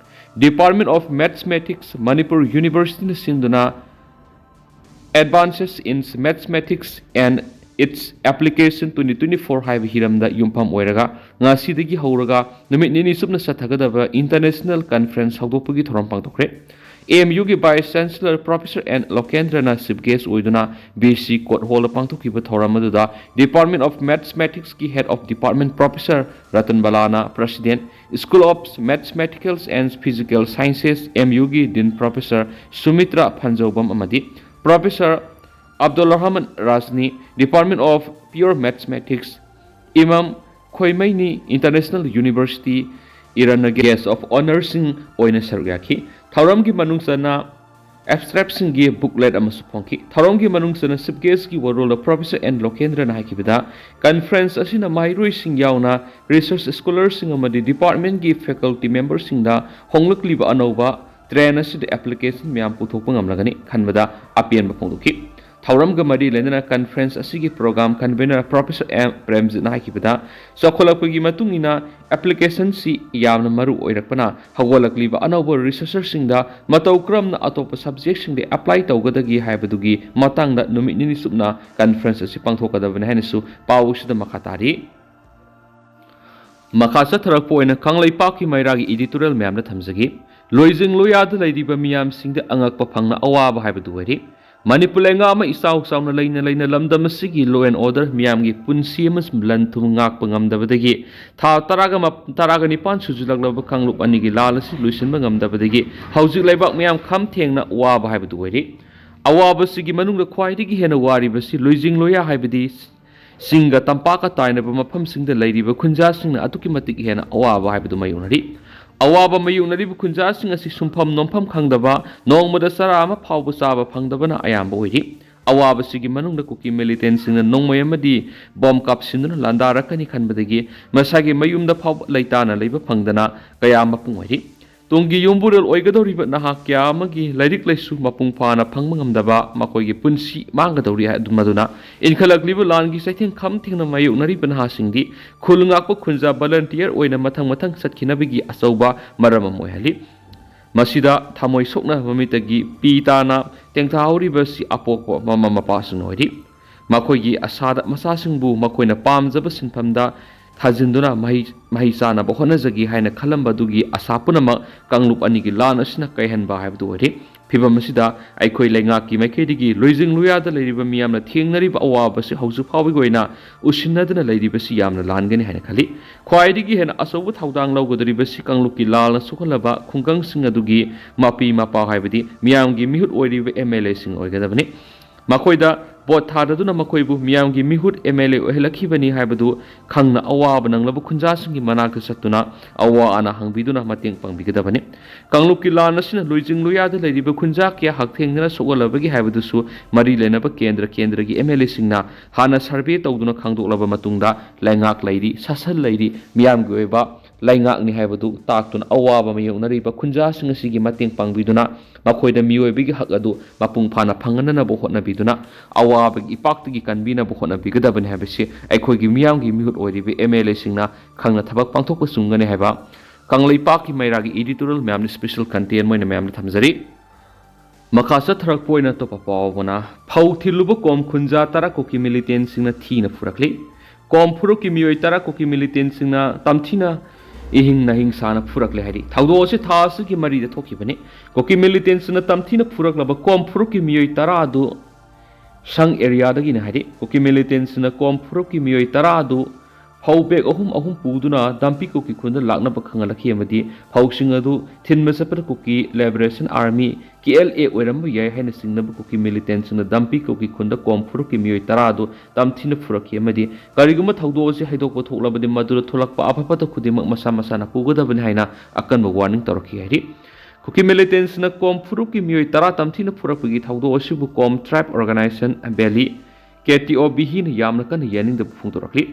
Department of Mathematics, Manipur University ꯅ ꯁꯤꯟꯗꯨꯅ Advances in Mathematics and Its Application twenty twenty-four ꯍꯥꯏꯕ ꯍꯤꯔꯝꯗ ꯌꯨꯝꯐꯝ ꯑꯣꯏꯔꯒ ꯉꯁꯤꯗꯒꯤ ꯍꯧꯔꯒ ꯅꯨꯃꯤꯠ ꯅꯤꯅꯤ ꯆꯨꯞꯅ ꯆꯠꯊꯒꯗꯕ ꯏꯟꯇꯔꯅꯦꯁꯅꯦꯜ ꯀꯟꯐꯔꯦꯟꯁ ꯍꯧꯗꯣꯛꯄꯒꯤ ꯊꯧꯔꯝ ꯄꯥꯡꯊꯣꯛꯈ꯭ꯔꯦ꯫ ꯑꯦ ꯑꯦꯝ ꯌꯨꯒꯤ ꯚꯥꯏꯁ ꯆꯥꯟꯁꯦꯂꯔ ꯄ꯭ꯔꯣꯐꯦꯁꯔ ꯑꯦꯟ ꯂꯣꯀꯦꯟꯗ꯭ꯔꯅ ꯆꯤꯐ ꯒꯦꯁ ꯑꯣꯏꯗꯨꯅ ꯕꯤ ꯁꯤ ꯀꯣꯔꯠ ꯍꯣꯜꯗ ꯄꯥꯡꯊꯣꯛꯈꯤꯕ ꯊꯧꯔꯝ ꯑꯗꯨꯗ Department of Mathematics ꯀꯤ Head of Department Professor Ratan ꯕꯂꯥꯅ, President, School of Mathematical and Physical Sciences, M ꯌꯨꯒꯤ Dean Professor ꯁꯨꯃꯤꯇ꯭ꯔ ꯐꯟꯖꯧꯕꯝ ꯑꯃꯗꯤ Professor Abdul Rahman ꯔꯥꯖꯅꯤ, Department of Pure Mathematics, ꯏꯃꯝ ꯈꯣꯏꯃꯩꯅꯤ International University, ꯏꯔꯟꯅ Guest of Honourꯁꯤꯡ ꯑꯣꯏꯅ ꯁꯔꯨꯛ ꯌꯥꯈꯤ꯫ ꯊꯧꯔꯝꯒꯤ ꯃꯅꯨꯡ ꯆꯟꯅ ꯑꯦꯕꯁꯇ꯭ꯔꯦꯛꯁꯤꯡꯒꯤ ꯕꯨꯛꯂꯦꯠ ꯑꯃꯁꯨ ꯐꯣꯡꯈꯤ꯫ ꯊꯧꯔꯝꯒꯤ ꯃꯅꯨꯡ ꯆꯟꯅ ꯆꯤꯐ ꯒꯦꯁꯀꯤ ꯋꯥꯔꯣꯜꯗ ꯄ꯭ꯔꯣꯐꯦꯁꯔ ꯑꯦꯟ ꯂꯣꯀꯦꯟꯗ꯭ꯔꯅ ꯍꯥꯏꯈꯤꯕꯗ, ꯀꯟꯐꯔꯦꯟꯁ ꯑꯁꯤꯅ ꯃꯍꯩꯔꯣꯏꯁꯤꯡ ꯌꯥꯎꯅ ꯔꯤꯁꯔꯆ ꯁ꯭ꯀꯣꯂꯔꯁꯤꯡ ꯑꯃꯗꯤ ꯗꯤꯄꯥꯔꯠꯃꯦꯟꯒꯤ ꯐꯦꯀꯜꯇꯤ ꯃꯦꯝꯕꯔꯁꯤꯡꯗ ꯍꯣꯡꯂꯛꯂꯤꯕ ꯑꯅꯧꯕ ꯇ꯭ꯔꯦꯟ ꯑꯁꯤꯗ ꯑꯦꯄ꯭ꯂꯤꯀꯦꯁꯟ ꯃꯌꯥꯝ ꯄꯨꯊꯣꯛꯄ ꯉꯝꯂꯒꯅꯤ ꯈꯟꯕꯗ ꯑꯄꯦꯟꯕ ꯐꯣꯡꯗꯣꯛꯈꯤ꯫ ꯊꯧꯔꯝꯒ ꯃꯔꯤ ꯂꯩꯅꯅ ꯀꯟꯐꯔꯦꯟꯁ ꯑꯁꯤꯒꯤ ꯄ꯭ꯔꯣꯒ꯭ꯔꯥꯝ ꯀꯟꯚꯦꯅꯔ ꯄ꯭ꯔꯣꯐꯦꯁꯔ ꯑꯦꯝ ꯄ꯭ꯔꯦꯝꯖꯤꯠꯅ ꯍꯥꯏꯈꯤꯕꯗ, ꯆꯥꯎꯈꯠꯂꯛꯄꯒꯤ ꯃꯇꯨꯡ ꯏꯟꯅ ꯑꯦꯄ꯭ꯂꯤꯀꯦꯁꯟꯁꯤ ꯌꯥꯝꯅ ꯃꯔꯨ ꯑꯣꯏꯔꯛꯄꯅ ꯍꯧꯒꯠꯂꯛꯂꯤꯕ ꯑꯅꯧꯕ ꯔꯤꯁꯔꯆꯔꯁꯤꯡꯗ ꯃꯇꯧ ꯀꯔꯝꯅ ꯑꯇꯣꯞꯄ ꯁꯕꯖꯦꯛꯁꯤꯡꯗ ꯑꯦꯄ꯭ꯂꯥꯏ ꯇꯧꯒꯗꯒꯦ ꯍꯥꯏꯕꯗꯨꯒꯤ ꯃꯇꯥꯡꯗ ꯅꯨꯃꯤꯠ ꯅꯤꯅꯤ ꯆꯨꯞꯅ ꯀꯟꯐꯔꯦꯟꯁ ꯑꯁꯤ ꯄꯥꯡꯊꯣꯛꯀꯗꯕꯅꯤ ꯍꯥꯏꯅꯁꯨ ꯄꯥꯎ ꯑꯁꯤꯗ ꯃꯈꯥ ꯇꯥꯔꯤ꯫ ꯃꯈꯥ ꯆꯠꯊꯔꯛꯄ ꯑꯣꯏꯅ ꯀꯪꯂꯩꯄꯥꯛꯀꯤ ꯃꯩꯔꯥꯒꯤ editorial ꯃꯌꯥꯝꯗ ꯊꯝꯖꯒꯦ꯫ ꯂꯣꯏꯖꯤꯡ ꯂꯣꯌꯥꯗ ꯂꯩꯔꯤꯕ ꯃꯤꯌꯥꯝꯁꯤꯡꯗ ꯑꯉꯛꯄ ꯐꯪꯅ ꯑꯋꯥꯕ ꯍꯥꯏꯕꯗꯨ ꯑꯣꯏꯔꯤ꯫ ꯃꯅꯤꯄꯨꯔ ꯂꯩꯉꯥꯛ ꯑꯃ ꯏꯆꯥꯎ ꯆꯥꯎꯅ ꯂꯩꯅ ꯂꯩꯅ ꯂꯝꯗꯝ ꯑꯁꯤꯒꯤ law and order, ꯃꯤꯌꯥꯝꯒꯤ ꯄꯨꯟꯁꯤ ꯑꯃꯁꯨꯡ ꯂꯟ ꯊꯨꯝ ꯉꯥꯛꯄ ꯉꯝꯗꯕꯗꯒꯤ ꯊꯥ ꯇꯔꯥꯒ ꯃꯥ-, ꯇꯔꯥꯒ ꯅꯤꯄꯥꯟ ꯁꯨꯖꯤꯜꯂꯛꯂꯕ ꯀꯥꯡꯂꯨꯞ ꯑꯅꯤꯒꯤ ꯂꯥꯜ ꯑꯁꯤ ꯂꯣꯏꯁꯤꯟꯕ ꯉꯝꯗꯕꯗꯒꯤ ꯍꯧꯖꯤꯛ ꯂꯩꯕꯥꯛ ꯃꯤꯌꯥꯝ ꯈꯝ ꯊꯦꯡꯅ ꯋꯥꯕ ꯍꯥꯏꯕꯗꯨ ꯑꯣꯏꯔꯤ꯫ ꯑꯋꯥꯕꯁꯤꯒꯤ ꯃꯅꯨꯡꯗ ꯈ꯭ꯋꯥꯏꯗꯒꯤ ꯍꯦꯟꯅ ꯋꯥꯔꯤꯕꯁꯤ ꯂꯣꯏꯖꯤꯡ ꯂꯣꯌꯥ ꯍꯥꯏꯕꯗꯤ ꯆꯤꯡꯒ ꯇꯝꯄꯥꯛꯀ ꯇꯥꯏꯅꯕ ꯃꯐꯝꯁꯤꯡꯗ ꯂꯩꯔꯤꯕ ꯈꯨꯟꯖꯥꯁꯤꯡꯅ ꯑꯗꯨꯛꯀꯤ ꯃꯇꯤꯛ ꯍꯦꯟꯅ ꯑꯋꯥꯕ ꯍꯥꯏꯕꯗꯨ ꯃꯥꯌꯣꯛꯅꯔꯤ꯫ ꯑꯋꯥꯕ ꯃꯥꯌꯣꯛꯅꯔꯤꯕ ꯈꯨꯟꯖꯥꯁꯤꯡ ꯑꯁꯤ ꯁꯨꯡꯐꯝ ꯅꯣꯝꯐꯝ ꯈꯪꯗꯕ, ꯅꯣꯡꯃꯗ ꯆꯔꯥ ꯑꯃ ꯐꯥꯎꯕ ꯆꯥꯕ ꯐꯪꯗꯕꯅ ꯑꯌꯥꯝꯕ ꯑꯣꯏꯔꯤ꯫ ꯑꯋꯥꯕꯁꯤꯒꯤ ꯃꯅꯨꯡꯗ ꯀꯨꯀꯤ militantꯁꯤꯡꯅ ꯅꯣꯡꯃꯩ ꯑꯃꯗꯤ ꯕꯣꯝ ꯀꯥꯞꯁꯤꯟꯗꯨꯅ ꯂꯥꯟꯗꯥꯔꯛꯀꯅꯤ ꯈꯟꯕꯗꯒꯤ ꯃꯁꯥꯒꯤ ꯃꯌꯨꯝꯗ ꯐꯥꯎꯕ ꯂꯩꯇꯥꯅ ꯂꯩꯕ ꯐꯪꯗꯅ ꯀꯌꯥ ꯃꯄꯨꯡ ꯑꯣꯏꯔꯤ꯫ ꯇꯨꯡꯒꯤ ꯌꯨꯝꯕꯨꯔꯦꯜ ꯑꯣꯏꯒꯗꯧꯔꯤꯕ ꯅꯍꯥ ꯀꯌꯥ ꯑꯃꯒꯤ ꯂꯥꯏꯔꯤꯛ ꯂꯥꯏꯁꯨ ꯃꯄꯨꯡ ꯐꯥꯅ ꯐꯪꯕ ꯉꯝꯗꯕ, ꯃꯈꯣꯏꯒꯤ ꯄꯨꯟꯁꯤ ꯃꯥꯡꯒꯗꯧꯔꯤ ꯍꯥꯏ-, ꯃꯗꯨꯅ ꯏꯟꯈꯠꯂꯛꯂꯤꯕ ꯂꯥꯟꯒꯤ ꯆꯩꯊꯦꯡ ꯈꯝ ꯊꯦꯡꯅ ꯃꯥꯌꯣꯛꯅꯔꯤꯕ ꯅꯍꯥꯁꯤꯡꯗꯤ ꯈꯨꯜ ꯉꯥꯛꯄ ꯈꯨꯟꯖꯥ volunteer ꯑꯣꯏꯅ ꯃꯊꯪ ꯃꯊꯪ ꯆꯠꯈꯤꯅꯕꯒꯤ ꯑꯆꯧꯕ ꯃꯔꯝ ꯑꯃ ꯑꯣꯏꯍꯜꯂꯤ꯫ ꯃꯁꯤꯗ ꯊꯃꯣꯏ ꯁꯣꯛꯅ ꯃꯃꯤꯠꯇꯒꯤ ꯄꯤ ꯇꯥꯅ ꯇꯦꯡꯊꯥꯍꯧꯔꯤꯕꯁꯤ ꯑꯄꯣꯛꯄ ꯃꯃꯥ ꯃꯄꯥꯁꯤꯡ ꯑꯣꯏꯔꯤ꯫ ꯃꯈꯣꯏꯒꯤ ꯑꯁꯥꯗ ꯃꯆꯥꯁꯤꯡꯕꯨ ꯃꯈꯣꯏꯅ ꯄꯥꯝꯖꯕ ꯁꯤꯟꯐꯝꯗ ꯊꯥꯖꯤꯟꯗꯨꯅ ꯃꯍꯩ, ꯃꯍꯩ ꯆꯥꯅꯕ ꯍꯣꯠꯅꯖꯒꯦ ꯍꯥꯏꯅ ꯈꯜꯂꯝꯕ ꯑꯗꯨꯒꯤ ꯑꯁꯥ ꯄꯨꯝꯅꯃꯛ ꯀꯥꯡꯂꯨꯞ ꯑꯅꯤꯒꯤ ꯂꯥꯟ ꯑꯁꯤꯅ ꯀꯥꯏꯍꯟꯕ ꯍꯥꯏꯕꯗꯨ ꯑꯣꯏꯔꯦ꯫ ꯐꯤꯚꯝ ꯑꯁꯤꯗ ꯑꯩꯈꯣꯏ ꯂꯩꯉꯥꯛꯀꯤ ꯃꯥꯏꯀꯩꯗꯒꯤ ꯂꯣꯏꯖꯤꯡ ꯂꯣꯌꯥꯗ ꯂꯩꯔꯤꯕ ꯃꯤꯌꯥꯝꯅ ꯊꯦꯡꯅꯔꯤꯕ ꯑꯋꯥꯕ ꯑꯁꯤ ꯍꯧꯖꯤꯛ ꯐꯥꯎꯕꯒꯤ ꯑꯣꯏꯅ ꯎꯁꯤꯟꯅꯗꯨꯅ ꯂꯩꯔꯤꯕꯁꯤ ꯌꯥꯝꯅ ꯂꯥꯟꯒꯅꯤ ꯍꯥꯏꯅ ꯈꯜꯂꯤ꯫ ꯈ꯭ꯋꯥꯏꯗꯒꯤ ꯍꯦꯟꯅ ꯑꯆꯧꯕ ꯊꯧꯗꯥꯡ ꯂꯧꯒꯗꯧꯔꯤꯕꯁꯤ ꯀꯥꯡꯂꯨꯞꯀꯤ ꯂꯥꯟꯅ ꯁꯣꯛꯍꯜꯂꯕ ꯈꯨꯡꯒꯪꯁꯤꯡ ꯑꯗꯨꯒꯤ ꯃꯄꯤ ꯃꯄꯥ ꯍꯥꯏꯕꯗꯤ ꯃꯤꯌꯥꯝꯒꯤ ꯃꯤꯍꯨꯠ ꯑꯣꯏꯔꯤꯕ MLAꯁꯤꯡ ꯑꯣꯏꯒꯗꯕꯅꯤ꯫ ꯃꯈꯣꯏꯗ ꯚꯣꯠ ꯊꯥꯗꯗꯨꯅ ꯃꯈꯣꯏꯕꯨ ꯃꯤꯌꯥꯝꯒꯤ ꯃꯤꯍꯨꯠ MLA ꯑꯣꯏꯍꯜꯂꯛꯈꯤꯕꯅꯤ ꯍꯥꯏꯕꯗꯨ ꯈꯪꯅ ꯑꯋꯥꯕ ꯅꯪꯂꯕ ꯈꯨꯟꯖꯥꯁꯤꯡꯒꯤ ꯃꯅꯥꯛꯇ ꯆꯠꯇꯨꯅ ꯑꯋꯥ ꯑꯅꯥ ꯍꯪꯕꯤꯗꯨꯅ ꯃꯇꯦꯡ ꯄꯥꯡꯕꯤꯒꯗꯕꯅꯤ꯫ ꯀꯥꯡꯂꯨꯞꯀꯤ ꯂꯥꯟ ꯑꯁꯤꯅ ꯂꯣꯏꯖꯤꯡ ꯂꯣꯌꯥꯗ ꯂꯩꯔꯤꯕ ꯈꯨꯟꯖꯥ ꯀꯌꯥ ꯍꯛꯊꯦꯡꯅꯅ ꯁꯣꯛꯍꯜꯂꯕꯒꯦ ꯍꯥꯏꯕꯗꯨꯁꯨ ꯃꯔꯤ ꯂꯩꯅꯕ ꯀꯦꯟꯗ꯭ꯔ ꯀꯦꯟꯗ꯭ꯔꯒꯤ MLAꯁꯤꯡꯅ ꯍꯥꯟꯅ survey ꯇꯧꯗꯨꯅ ꯈꯪꯗꯣꯛꯂꯕ ꯃꯇꯨꯡꯗ ꯂꯩꯉꯥꯛ ꯂꯩꯔꯤ, ꯁꯥꯁꯟ ꯂꯩꯔꯤ, ꯃꯤꯌꯥꯝꯒꯤ ꯑꯣꯏꯕ ꯂꯩꯉꯥꯛꯅꯤ ꯍꯥꯏꯕꯗꯨ ꯇꯥꯛꯇꯨꯅ ꯑꯋꯥꯕ ꯃꯥꯌꯣꯛꯅꯔꯤꯕ ꯈꯨꯟꯖꯥꯁꯤꯡ ꯑꯁꯤꯒꯤ ꯃꯇꯦꯡ ꯄꯥꯡꯕꯤꯗꯨꯅ ꯃꯈꯣꯏꯗ ꯃꯤꯑꯣꯏꯕꯒꯤ ꯍꯛ ꯑꯗꯨ ꯃꯄꯨꯡ ꯐꯥꯅ ꯐꯪꯍꯟꯅꯅꯕ ꯍꯣꯠꯅꯕꯤꯗꯨꯅ ꯑꯋꯥꯕꯒꯤ ꯏꯄꯥꯛꯇꯒꯤ ꯀꯟꯕꯤꯅꯕ ꯍꯣꯠꯅꯕꯤꯒꯗꯕꯅꯤ ꯍꯥꯏꯕꯁꯤ ꯑꯩꯈꯣꯏꯒꯤ ꯃꯤꯌꯥꯝꯒꯤ ꯃꯤꯍꯨꯠ ꯑꯣꯏꯔꯤꯕ MLAꯁꯤꯡꯅ ꯈꯪꯅ ꯊꯕꯛ ꯄꯥꯡꯊꯣꯛꯄ ꯆꯨꯝꯒꯅꯤ ꯍꯥꯏꯕ ꯀꯪꯂꯩꯄꯥꯛꯀꯤ ꯃꯩꯔꯥꯒꯤ editorial ꯃꯌꯥꯝꯅ special content ꯑꯣꯏꯅ ꯃꯌꯥꯝꯗ ꯊꯝꯖꯔꯤ꯫ ꯃꯈꯥ ꯆꯠꯊꯔꯛꯄ ꯑꯣꯏꯅ ꯑꯇꯣꯞꯄ ꯄꯥꯎ ꯑꯃꯅ, ꯐꯧ ꯊꯤꯜꯂꯨꯕ ꯀꯣꯝ ꯈꯨꯟꯖꯥ ꯇꯔꯥ ꯀꯨꯀꯤ militantꯁꯤꯡꯅ ꯊꯤꯅ ꯐꯨꯔꯛꯂꯤ꯫ ꯀꯣꯝ ꯐꯨꯔꯨꯞꯀꯤ ꯃꯤꯑꯣꯏ ꯇꯔꯥ ꯀꯨꯀꯤ ꯃꯤꯂꯤꯇꯦꯟꯁꯤꯡꯅ ꯇꯝꯊꯤꯅ ꯏꯍꯤꯡ ꯅꯥꯍꯤꯡ ꯁꯥꯅ ꯐꯨꯔꯛꯂꯦ ꯍꯥꯏꯔꯤ꯫ ꯊꯧꯗꯣꯛ ꯑꯁꯤ ꯊꯥ ꯑꯁꯤꯒꯤ ꯃꯔꯤꯗ ꯊꯣꯛꯈꯤꯕꯅꯤ꯫ ꯀꯨꯀꯤ ꯃꯤꯂꯤꯇꯦꯟꯁꯤꯡꯅ ꯇꯝꯊꯤꯅ ꯐꯨꯔꯛꯂꯕ ꯀꯣꯝ ꯐꯨꯔꯨꯞꯀꯤ ꯃꯤꯑꯣꯏ ꯇꯔꯥ ꯑꯗꯨ ꯁꯪ ꯑꯦꯔꯤꯌꯥꯗꯒꯤꯅꯤ ꯍꯥꯏꯔꯤ꯫ ꯀꯨꯀꯤ ꯃꯤꯂꯤꯇꯦꯟꯁꯤꯡꯅ ꯀꯣꯝ ꯐꯨꯔꯨꯞꯀꯤ ꯃꯤꯑꯣꯏ ꯇꯔꯥ ꯑꯗꯨ ꯐꯧ ꯕꯦꯒ ꯑꯍꯨꯝ ꯑꯍꯨꯝ ꯄꯨꯗꯨꯅ ꯗꯥꯝꯄꯤ ꯀꯨꯀꯤ ꯈꯨꯟꯗ ꯂꯥꯛꯅꯕ ꯈꯪꯍꯜꯂꯛꯈꯤ ꯑꯃꯗꯤ ꯐꯧꯁꯤꯡ ꯑꯗꯨ ꯊꯤꯟꯕ ꯆꯠꯄꯗ Kuki liberation army, K L A, ꯑꯣꯏꯔꯝꯕ ꯌꯥꯏ ꯍꯥꯏꯅ ꯆꯤꯡꯅꯕ ꯀꯨꯀꯤ ꯃꯤꯂꯤꯇꯦꯟꯁꯤꯡꯅ ꯗꯥꯝꯄꯤ ꯀꯨꯀꯤ ꯈꯨꯟꯗ ꯀꯣꯝ ꯐꯨꯔꯨꯞꯀꯤ ꯃꯤꯑꯣꯏ ꯇꯔꯥ ꯑꯗꯨ ꯇꯝꯊꯤꯅ ꯐꯨꯔꯛꯈꯤ ꯑꯃꯗꯤ ꯀꯔꯤꯒꯨꯝꯕ ꯊꯧꯗꯣꯛ ꯑꯁꯤ ꯍꯥꯏꯗꯣꯛꯄ ꯊꯣꯛꯂꯕꯗꯤ ꯃꯗꯨꯗ ꯊꯣꯛꯂꯛꯄ ꯑꯐ ꯐꯠꯇ ꯈꯨꯗꯤꯡꯃꯛ ꯃꯁꯥ ꯃꯁꯥꯅ ꯄꯨꯒꯗꯕꯅꯤ ꯍꯥꯏꯅ ꯑꯀꯟꯕ ꯋꯥꯔꯅꯤꯡ ꯇꯧꯔꯛꯈꯤ ꯍꯥꯏꯔꯤ꯫ ꯀꯨꯀꯤ ꯃꯤꯂꯤꯇꯦꯟꯁꯤꯡꯅ ꯀꯣꯝ ꯐꯨꯔꯨꯞꯀꯤ ꯃꯤꯑꯣꯏ ꯇꯔꯥ ꯇꯝꯊꯤꯅ ꯐꯨꯔꯛꯄꯒꯤ ꯊꯧꯗꯣꯛ ꯑꯁꯤꯕꯨ ꯀꯣꯝ ꯇ꯭ꯔꯥꯏꯕ ꯑꯣꯔꯒꯅꯥꯏꯖꯦꯁꯟ ꯚꯦꯂꯤ, ꯀꯦ ꯇꯤ ꯑꯣ ꯚꯤꯅ ꯌꯥꯝꯅ ꯀꯟꯅ ꯌꯥꯅꯤꯡꯗꯕ ꯐꯣꯡꯗꯣꯔꯛꯂꯤ꯫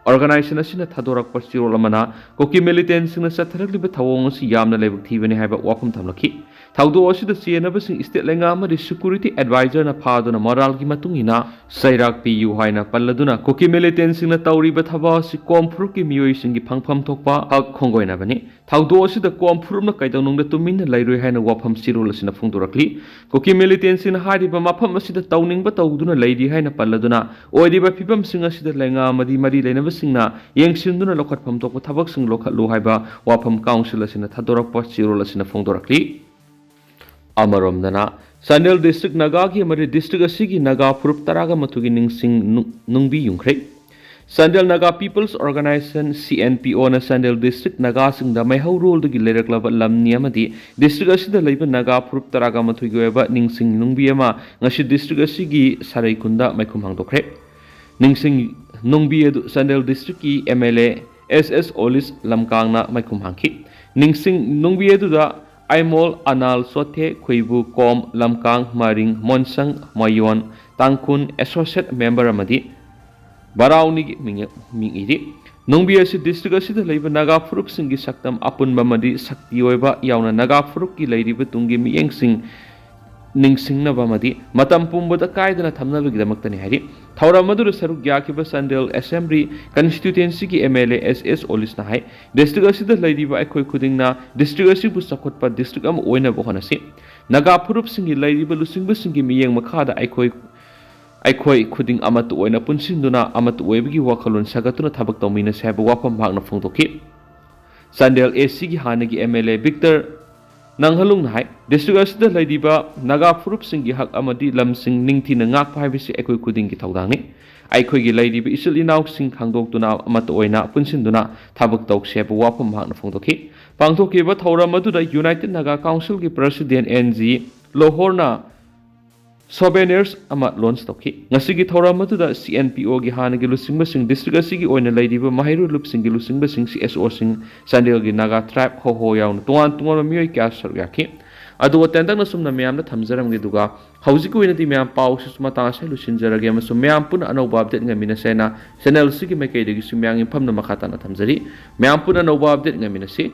ꯑꯣꯔꯒꯅꯥꯏꯖꯦꯁꯟ ꯑꯁꯤꯅ ꯊꯥꯗꯣꯔꯛꯄ ꯆꯦꯔꯣꯜ ꯑꯃꯅ ꯀꯨꯀꯤ ꯃꯤꯂꯤꯇꯦꯟꯁꯤꯡꯅ ꯆꯠꯊꯔꯛꯂꯤꯕ ꯊꯧꯑꯣꯡ ꯑꯁꯤ ꯌꯥꯝꯅ ꯂꯥꯏꯕꯛ ꯊꯤꯕꯅꯤ ꯍꯥꯏꯕ ꯋꯥꯐꯝ ꯊꯝꯂꯛꯈꯤ꯫ ꯊꯧꯗꯣꯛ ꯑꯁꯤꯗ ꯆꯦꯟꯅꯕꯁꯤꯡ ꯏꯁꯇꯦꯠ ꯂꯩꯉꯥꯛ ꯑꯃꯗꯤ ꯁꯦꯀ꯭ꯌꯨꯔꯤꯇꯤ ꯑꯦꯗꯚꯥꯏꯖꯔꯅ ꯐꯥꯗꯨꯅ ꯃꯔꯥꯜꯒꯤ ꯃꯇꯨꯡ ꯏꯟꯅ ꯆꯩꯔꯥꯛ ꯄꯤꯌꯨ ꯍꯥꯏꯅ ꯄꯜꯂꯗꯨꯅ ꯀꯨꯀꯤ ꯃꯤꯂꯤꯇꯦꯟꯁꯤꯡꯅ ꯇꯧꯔꯤꯕ ꯊꯕꯛ ꯑꯁꯤ ꯀꯣꯝ ꯐꯨꯔꯨꯞꯀꯤ ꯃꯤꯑꯣꯏꯁꯤꯡꯒꯤ ꯐꯪꯐꯝ ꯊꯣꯛꯄ ꯍꯛ ꯈꯣꯡꯒꯣꯏꯅꯕꯅꯤ꯫ ꯊꯧꯗꯣꯛ ꯑꯁꯤꯗ ꯀꯣꯝ ꯐꯨꯔꯨꯞꯅ ꯀꯩꯗꯧꯅꯨꯡꯗ ꯇꯨꯃꯤꯟꯅ ꯂꯩꯔꯣꯏ ꯍꯥꯏꯅ ꯋꯥꯐꯝ ꯆꯦꯔꯣꯜ ꯑꯁꯤꯅ ꯐꯣꯡꯗꯣꯔꯛꯂꯤ꯫ ꯀꯨꯀꯤ ꯃꯤꯂꯤꯇꯦꯟꯁꯤꯡꯅ ꯍꯥꯏꯔꯤꯕ ꯃꯐꯝ ꯑꯁꯤꯗ ꯇꯧꯅꯤꯡꯕ ꯇꯧꯗꯨꯅ ꯂꯩꯔꯤ ꯍꯥꯏꯅ ꯄꯜꯂꯗꯨꯅ ꯑꯣꯏꯔꯤꯕ ꯐꯤꯕꯝꯁꯤꯡ ꯑꯁꯤꯗ ꯂꯩꯉꯥꯛ ꯑꯃꯗꯤ ꯃꯔꯤ ꯂꯩꯅꯕꯁꯤꯡꯅ ꯌꯦꯡꯁꯤꯟꯗꯨꯅ ꯂꯧꯈꯠꯐꯝ ꯊꯣꯛꯄ ꯊꯕꯛꯁꯤꯡ ꯂꯧꯈꯠꯂꯨ ꯍꯥꯏꯕ ꯋꯥꯐꯝ ꯀꯥꯎꯟꯁꯤꯜ ꯑꯁꯤꯅ ꯊꯥꯗꯣꯔꯛꯄ ꯆꯦꯔꯣꯜ ꯑꯁꯤꯅ ꯐꯣꯡꯗꯣꯔꯛꯂꯤ꯫ ꯑꯃꯔꯣꯝꯗꯅ, ꯆꯥꯟꯗꯦꯜ ꯗꯤꯁꯇ꯭ꯔꯤꯛ ꯅꯥꯒꯥꯒꯤ ꯑꯃꯗꯤ ꯗꯤꯁꯇ꯭ꯔꯤꯛ ꯑꯁꯤꯒꯤ ꯅꯥꯒꯥ ꯐꯨꯔꯨꯞ ꯇꯔꯥꯒ ꯃꯥꯊꯣꯏꯒꯤ ꯅꯤꯡꯁꯤꯡ ꯅꯨ-, ꯅꯨꯡꯕꯤ ꯌꯨꯡꯈ꯭ꯔꯦ꯫ Chandel Naga people's organisation, C N P O Chandel district ꯅꯥꯒꯥꯁꯤꯡꯗ ꯃꯩꯍꯧꯔꯣꯜꯗꯒꯤ ꯂꯩꯔꯛꯂꯕ ꯂꯝꯅꯤ ꯑꯃꯗꯤ ꯗꯤꯁꯇ꯭ꯔꯤꯛ ꯑꯁꯤꯗ ꯂꯩꯕ ꯅꯥꯒꯥ ꯐꯨꯔꯨꯞ ꯇꯔꯥꯒ ꯃꯥꯊꯣꯏꯒꯤ ꯑꯣꯏꯕ ꯅꯤꯡꯁꯤꯡ ꯅꯨꯡꯕꯤ ꯑꯃ ꯉꯁꯤ ꯗꯤꯁꯇ꯭ꯔꯤꯛ ꯑꯁꯤꯒꯤ ꯁꯔꯩ ꯈꯨꯟꯗ ꯃꯩꯈꯨꯝ ꯍꯥꯡꯗꯣꯛꯈ꯭ꯔꯦ꯫ ꯅꯤꯡꯁꯤꯡ ꯅꯨꯡꯕꯤ ꯑꯗꯨ ꯆꯥꯟꯗꯦꯜ ꯗꯤꯁꯇ꯭ꯔꯤꯛꯀꯤ ꯑꯦꯝ ꯑꯦꯜ ꯑꯦ ꯑꯦꯁ ꯑꯦꯁ ꯑꯣꯂꯤꯁ ꯂꯝꯀꯥꯡꯅ ꯃꯩꯈꯨꯝ ꯍꯥꯡꯈꯤ꯫ ꯅꯤꯡꯁꯤꯡ ꯅꯨꯡꯕꯤ ꯑꯗꯨꯗ ꯑꯥꯏꯃꯣꯜ, ꯑꯅꯥꯜ, ꯆꯣꯊꯦ, ꯈꯨꯏꯕꯨ, ꯀꯣꯝ, ꯂꯝꯀꯥꯡ, ꯃꯔꯤꯡ, ꯃꯣꯟꯁꯪ, ꯃꯌꯣꯟ, ꯇꯥꯡꯈꯨꯟ, ꯑꯦꯁꯣꯁꯤꯌꯦꯠ ꯃꯦꯝꯕꯔ ꯑꯃꯗꯤ ꯕꯔꯥꯎꯅꯤꯒꯤ ꯃꯤꯡ-, ꯃꯤꯡ ꯏꯔꯤ꯫ ꯅꯨꯡꯕꯤ ꯑꯁꯤ ꯗꯤꯁꯇ꯭ꯔꯤꯛ ꯑꯁꯤꯗ ꯂꯩꯕ ꯅꯥꯒꯥ ꯐꯨꯔꯨꯞꯁꯤꯡꯒꯤ ꯁꯛꯇꯝ ꯑꯄꯨꯟꯕ ꯑꯃꯗꯤ ꯁꯛꯇꯤ ꯑꯣꯏꯕ ꯌꯥꯎꯅ ꯅꯥꯒꯥ ꯐꯨꯔꯨꯞꯀꯤ ꯂꯩꯔꯤꯕ ꯇꯨꯡꯒꯤ ꯃꯤꯠꯌꯦꯡꯁꯤꯡ ꯅꯤꯡꯁꯤꯡꯅꯕ ꯑꯃꯗꯤ ꯃꯇꯝ ꯄꯨꯝꯕꯗ ꯀꯥꯏꯗꯅ ꯊꯝꯅꯕꯒꯤꯗꯃꯛꯇꯅꯤ ꯍꯥꯏꯔꯤ꯫ ꯊꯧꯔꯝ ꯑꯗꯨꯗ ꯁꯔꯨꯛ ꯌꯥꯈꯤꯕ ꯆꯥꯟꯗꯦꯜ ꯑꯦꯁꯦꯝꯕ꯭ꯂꯤ ꯀꯟꯁꯇꯤꯇ꯭ꯌꯨꯇꯦꯟꯁꯤꯒꯤ M L A S S ꯑꯣꯂꯤꯁꯅ ꯍꯥꯏ, ꯗꯤꯁꯇ꯭ꯔꯤꯛ ꯑꯁꯤꯗ ꯂꯩꯔꯤꯕ ꯑꯩꯈꯣꯏ ꯈꯨꯗꯤꯡꯅ ꯗꯤꯁꯇ꯭ꯔꯤꯛ ꯑꯁꯤꯕꯨ ꯆꯥꯎꯈꯠꯄ ꯗꯤꯁꯇ꯭ꯔꯤꯛ ꯑꯃ ꯑꯣꯏꯅꯕ ꯍꯣꯠꯅꯁꯤ꯫ ꯅꯥꯒꯥ ꯐꯨꯔꯨꯞꯁꯤꯡꯒꯤ ꯂꯩꯔꯤꯕ ꯂꯨꯆꯤꯡꯕꯁꯤꯡꯒꯤ ꯃꯤꯠꯌꯦꯡ ꯃꯈꯥꯗ ꯑꯩꯈꯣꯏ ꯑꯩꯈꯣꯏ ꯈꯨꯗꯤꯡ ꯑꯃꯠꯇ ꯑꯣꯏꯅ ꯄꯨꯟꯁꯤꯟꯗꯨꯅ ꯑꯃꯠꯇ ꯑꯣꯏꯕꯒꯤ ꯋꯥꯈꯜꯂꯣꯟ ꯁꯥꯒꯠꯇꯨꯅ ꯊꯕꯛ ꯇꯧꯃꯤꯟꯅꯁꯤ ꯍꯥꯏꯕ ꯋꯥꯐꯝ ꯃꯍꯥꯛꯅ ꯐꯣꯡꯗꯣꯛꯈꯤ꯫ ꯆꯥꯟꯗꯦꯜ ꯑꯦ ꯁꯤꯒꯤ ꯍꯥꯟꯅꯒꯤ ꯑꯦꯝ ꯑꯦꯜ ꯑꯦ ꯚꯤꯛꯇꯔ ꯅꯪꯍꯂꯨꯡꯅ ꯍꯥꯏ, ꯗꯤꯁꯇ꯭ꯔꯤꯛ ꯑꯁꯤꯗ ꯂꯩꯔꯤꯕ ꯅꯥꯒꯥ ꯐꯨꯔꯨꯞꯁꯤꯡꯒꯤ ꯍꯛ ꯑꯃꯗꯤ ꯂꯝꯁꯤꯡ ꯅꯤꯡꯊꯤꯅ ꯉꯥꯛꯄ ꯍꯥꯏꯕꯁꯤ ꯑꯩꯈꯣꯏ ꯈꯨꯗꯤꯡꯒꯤ ꯊꯧꯗꯥꯡꯅꯤ꯫ ꯑꯩꯈꯣꯏꯒꯤ ꯂꯩꯔꯤꯕ ꯏꯆꯤꯜ ꯏꯅꯥꯎꯁꯤꯡ ꯈꯪꯗꯣꯛꯇꯨꯅ ꯑꯃꯠꯇ ꯑꯣꯏꯅ ꯄꯨꯟꯁꯤꯟꯗꯨꯅ ꯊꯕꯛ ꯇꯧꯁꯤ ꯍꯥꯏꯕ ꯋꯥꯐꯝ ꯃꯍꯥꯛꯅ ꯐꯣꯡꯗꯣꯛꯈꯤ꯫ ꯄꯥꯡꯊꯣꯛꯈꯤꯕ ꯊꯧꯔꯝ ꯑꯗꯨꯗ ꯌꯨꯅꯥꯏꯇꯦꯗ ꯅꯥꯒꯥ ꯀꯥꯎꯟꯁꯤꯜꯒꯤ ꯄ꯭ꯔꯁꯤꯗꯦꯟ ꯑꯦꯟ ꯖꯤ ꯂꯣꯍꯣꯔꯅ ꯁꯣꯚꯦꯅꯤꯌꯔꯁ ꯑꯃ ꯂꯣꯟꯆ ꯇꯧꯈꯤ꯫ ꯉꯁꯤꯒꯤ ꯊꯧꯔꯝ ꯑꯗꯨꯗ ꯁꯤ ꯑꯦꯟ ꯄꯤ ꯑꯣꯒꯤ ꯍꯥꯟꯅꯒꯤ ꯂꯨꯆꯤꯡꯕꯁꯤꯡ, ꯗꯤꯁꯇ꯭ꯔꯤꯛ ꯑꯁꯤꯒꯤ ꯑꯣꯏꯅ ꯂꯩꯔꯤꯕ ꯃꯍꯩꯔꯣꯏ ꯂꯨꯞꯁꯤꯡꯒꯤ ꯂꯨꯆꯤꯡꯕꯁꯤꯡ, ꯁꯤ ꯑꯦꯁ ꯑꯣꯁꯤꯡ, ꯆꯥꯟꯗꯦꯜꯒꯤ ꯅꯥꯒꯥ ꯇ꯭ꯔꯥꯏꯕ ꯍꯣꯍꯣ ꯌꯥꯎꯅ ꯇꯣꯉꯥꯟ ꯇꯣꯉꯥꯟꯕ ꯃꯤꯑꯣꯏ ꯀꯌꯥ ꯁꯔꯨꯛ ꯌꯥꯈꯤ꯫ ꯑꯗꯨꯒ ꯇꯦꯟꯇꯛꯅ ꯁꯨꯝꯅ ꯃꯌꯥꯝꯗ ꯊꯝꯖꯔꯝꯒꯦ, ꯑꯗꯨꯒ ꯍꯧꯖꯤꯛꯀꯤ ꯑꯣꯏꯅꯗꯤ ꯃꯌꯥꯝ ꯄꯥꯎꯁꯤꯁꯨ ꯃꯇꯥꯡ ꯑꯁꯤꯗ ꯂꯣꯏꯁꯤꯟꯖꯔꯒꯦ ꯑꯃꯁꯨꯡ ꯃꯌꯥꯝ ꯄꯨꯟꯅ ꯑꯅꯧꯕ ꯑꯞꯗꯦꯠ ꯉꯥꯏꯃꯤꯟꯅꯁꯦ ꯍꯥꯏꯅ ꯆꯦꯅꯦꯜ ꯑꯁꯤꯒꯤ ꯃꯥꯏꯀꯩꯗꯒꯤꯁꯨ ꯃꯌꯥꯝꯒꯤ ꯃꯐꯝꯗ ꯃꯈꯥ ꯇꯥꯅ ꯊꯝꯖꯔꯤ꯫ ꯃꯌꯥꯝ ꯄꯨꯟꯅ ꯑꯅꯧꯕ ꯑꯞꯗꯦꯠ ꯉꯥꯏꯃꯤꯟꯅꯁꯤ꯫